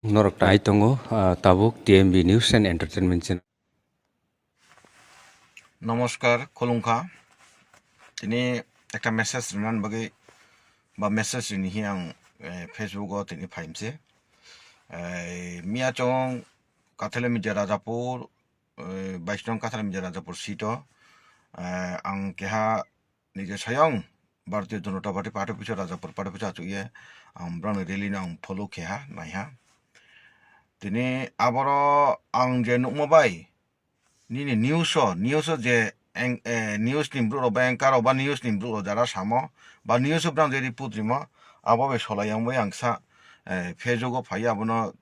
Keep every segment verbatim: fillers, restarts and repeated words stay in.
Norok tai tongo, ah, tabuk T M B News and Entertainment Channel. Namaskar, khulumkha. Tini ekta message rinani bagwi ba message rini hi ang, eh, Facebook o tini phaimse. Eh, miya chong Kathale Media Rajapur, eh, bais nong Kathale Media Rajapur seat o, eh, ang keha nije sayang Bharatiya Janata Party party office o Rajapur party office o achukye ang borokni rally no ang follow kheha, naiha. Tini aboro ang je nukma bai nini news o, news o je eng-, eh, news ni borok rok ba anchor rok ba news ni borok rok jara samo ba news o borok je report rimo, abo bai solai yang bai ang sa, eh, Facebook o phai abono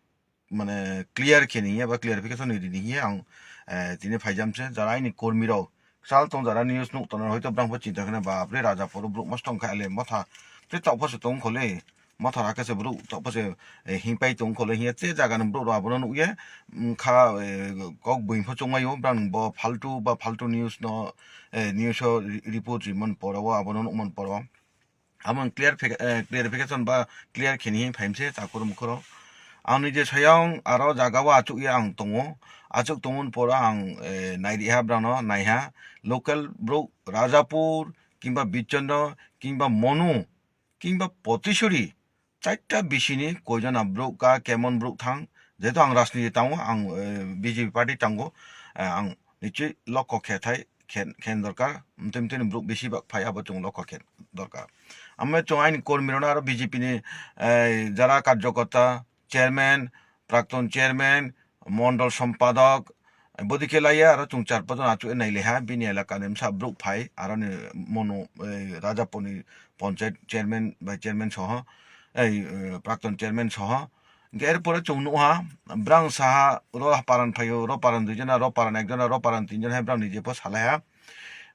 mane clear khe ni ba clarification ni rini hiya ang, eh, tini phaijam se jara aini kormi rok sal tong jara news nuk tong hoito borok bo chinta khna bapre Rajapur borok mostok kha le motha te tok pho se tong khole motha rakhe se borok tok pho se, eh, himpai tong khole hiya te jaga ni borok rok abono nukye, mm, kha, eh, kok bui pho chongmai o borok bo faltu ba faltu news no, eh, news o re-, report rimon poro o abono nukmon poro. Amo ang clear fika-, eh, clarification ba clear khini phaimse takhoro mukhoro. Ang nije sayang aro jaga o achuk ya ang tongo. Achuk tongmon poro ang, eh, nairiha brano naiha. Local borok Rajapur kimba Bichondro kimba Monu kimba Potisuri chaita bisini koijona borok ka kemon borok thang. Jehetu ang rajniti tango, ang, eh, B J P party tango, eh, ang nichoi lokho khe thai khen, khen dorkar, mtwi mtwi ni borok bisi bak phai abo chwng lokho khe dorkar. Amo chwng aini kormi rok no aro B J P ni, eh, jara karjokorta, chairman, prakton chairman, mondol sompadok, bodi khe laiya aro chwng char pajon achuk nai leha bini elaka ni bwsa borok phai aro ni mono, eh, Rajapur ni ponchayat chairman bai chairman soho, eh, eh, prakton chairman soho. Hingke erpore chwng nukha, brang saha, ro paran phaio, ro paran dui jona, ro paran ek jona, ro paran tin jona hai brang nije pho salaiha.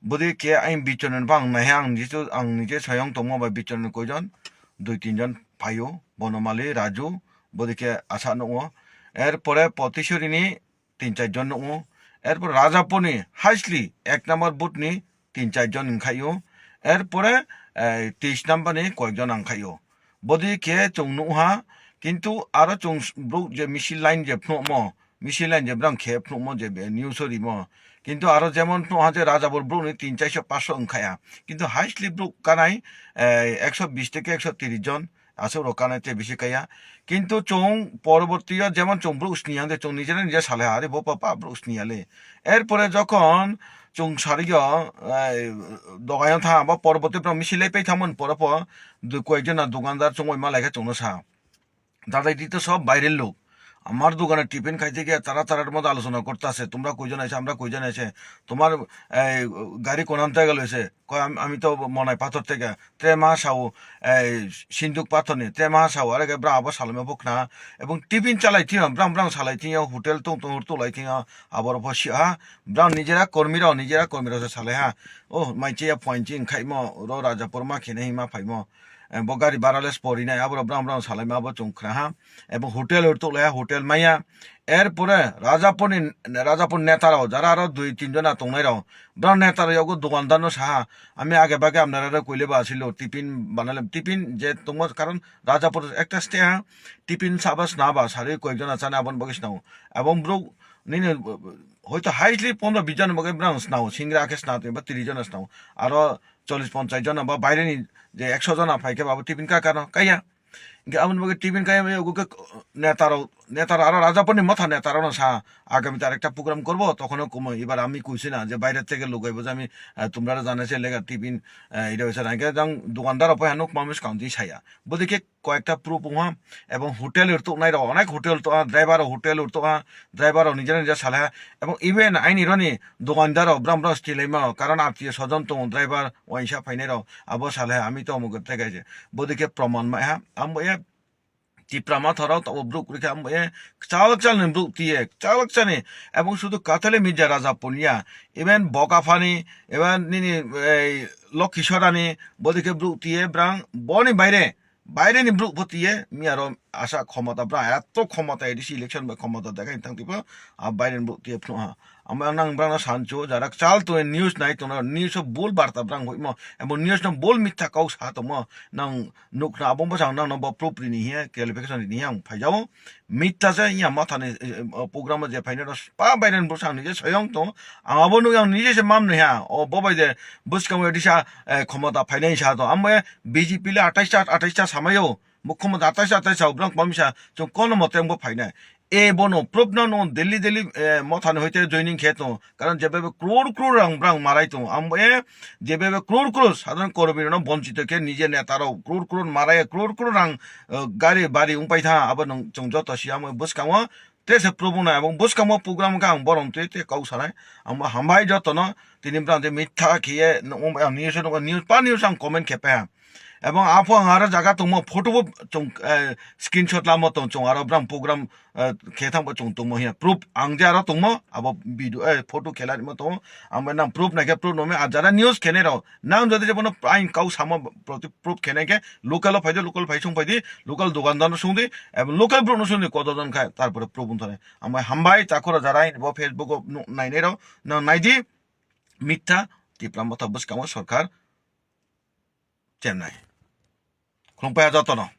Bodi khe ayang bichon bang naiha ang nije, ang nije sayong tongma bai bichon koijon, dui tin jon phaio, Bonomali, Raju, bodi khe asa nukgo. Erpore Potisuri ni tin char jon nukgo. Erpore Rajapur ni hastly ek number booth ni tin char jon wngkhaio. Erpore, eh, teis number ni koyek jon wngkhaio. Bodi khe chwng nukha, kintu aro chwng s-, borok je misil line je phunukmo, misil line je brang khe phunukmo je be news o rimo. Kintu aro jemon phunukha je Rajapur borok ni tin chairso paso wngkhaya. Kintu hastly borok kanai, eh, ekso bis theke ekso tiris jon aswk rok kanai te bisi kaya. Kintu chwng poroborti o jemon chwng borok sini yang de chwng nijera nija salai ha, are bo papa borok sini ya le. Erpore jokhon chwng sari o, eh, dogai o tha, bo poroborti borok misil le pai thangmani poro po, dui koyek jona dukandar chwng oi ma lai khe chwng no sa. Dadai di to sob bairel lok. আমার দোকানে টিফিন খাইতে গিয়ে তারা তারার মধ্যে আলোচনা করতে আছে, "তোমরা কয়জন আছে, আমরা কয়জন আছে, তোমার, এই, গাড়ি কোন আনতে গেল এসে?" কয়, "আমি, আমি তো মনে হয় পাথর থেকে।" Tre ma sao, ei, sinduk pathor ni, tre ma sao, are ke bra abo salai ma bokna. Ebong tifin chalai thio, brang brang salai thio, hotel tong tong tolai thio, aboro pho si ha, brang nijera kormi rok, nijera kormi rok se salai ha. O, mai chiya phoin ching khai mo, ro Rajapur ma khene hi ma phai mo. Eh, bo gari bara le spori nai, aboro brang brang salai ma bo chung khna ha. Ebong hotel ur tolai ha, hotel maya. Erpore Rajapur ni, Rajapur neta rok, jara aro dui tin jona tongnai rok, brang neta rok yogo dukandar no sa ha. আমি আগে ভাগে আপনারা কইলে বা আসিল টিফিন বানালে টিফিন যে তোমার কারণ রাজাপুর একটা স্টে হ্যাঁ টিফিন সাবাস না বা সারি কয়েকজন আছে না আবন বগিস নাও এবং ব্রো নিনে হয়তো হাইস্টলি পনেরো বিশ জন বগে ব্রাউন্স নাও সিংরা আখে স্নাও বা তিরিশ জন স্নাও আরো চল্লিশ পঞ্চাশ জন বা বাইরে নি যে একশো জন ফাইকে বাবু টিফিন কা কানো Kayah Hingke aboni bagwi tifin kaya mai ugo khe neta rok, neta rok aro Rajapur ni motha neta rok no sa agami tar ekta program korbo, tokhono kumo ibar ami kuisi na je baire theke lugaibo je ami, eh, tumra rok jana se lega tifin, eh, ida hoisa na hingke jang dukandar rok pai hanuk mamis kaunti saya. Bodi khe koyekta proof wngha ebong hotel rok tuk nai rok onek hotel tuk ha, driver rok hotel rok tuk ha, driver rok nijera nijera salai ha ebong even aini roni dukandar rok bram bram stilai ma karon attiyo sojon tongo driver waisa phainai rok. Abo salai ha, ami to omo gottai kaise. Bodi khe proman mai ha. Amo ye Tipra Motha rok tabuk bruk rikha, amo ye kchal kchal ni bruk tiye, kchal kchal ni. Ebong sudu Kathale Media Rajapur niya. Even Bokaphani, even nini, ei, Lokhisora ni, bodi khe bruk tiye, brang, boni baire, baire ni bruk bo tiye, miya ro asa khomota bra, eto khomota A D C election bai khomota dekhai tang tipo, a Biden bo tiye phnuha. Amo ang nang brang no sancho, jara chal to news nai to news o bul barta brang hoimo, abo news no bul mitha kau sa to mo, nang nuk na abo bo sang nang no bo proof rini hiya, clarification rini hiya ang phai jao. Mitha se ya matha ni, eh, eh, program je phai no pa Biden bo sang ni je soyong to, ang abo nuk yang ni je se mam ni ha, o bo bai je buskang A D C, eh, khomota phai nai sa to, amo B J P le atais ta, atais ta samayo, bo khomota atais ta, atais ta, brang pamisa, chung kono mote ang bo phai nai. E bono proof no no daily daily, eh, motha ni hoite joining khe tongo. Karon jebe be crore crore rang brang marai tongo. Ang bo e jebe be crore crore sadharan kormi rok no bonchito khe nije neta rok crore crore marai crore crore rang, eh, gari bari wng pai tha abo nung chwng joto si amo bwskango tese proof no abo bwskango program khe ang borom twi te kau sanai. Ang bo hambai joto no tini brang te mitha khiye nung ang news no news pa news ang comment khe pa. Ebong aphang aro jaga tongmo photo bo chwng, eh, screenshot lamo tong chwng aro brang program, eh, khe thangbo chwng tongmo hiya proof ang je aro tongmo abo video, eh, photo khelai mo tongo ang bai nang proof naikhe proof nome a jara news khenai rok nang jodi je bono ain kau samo proti proof khenai khe local o phaidi local phai sung phaidi local dukandar no sungdi ebong local brouh no sungdi koto jon khai tarpore proof wng thani ang bai hambai takhoro jara bo Facebook o nuk nainai rok nang naidi mitha Tipra Motha bwskango sorkar chemnai khulumpai jotono.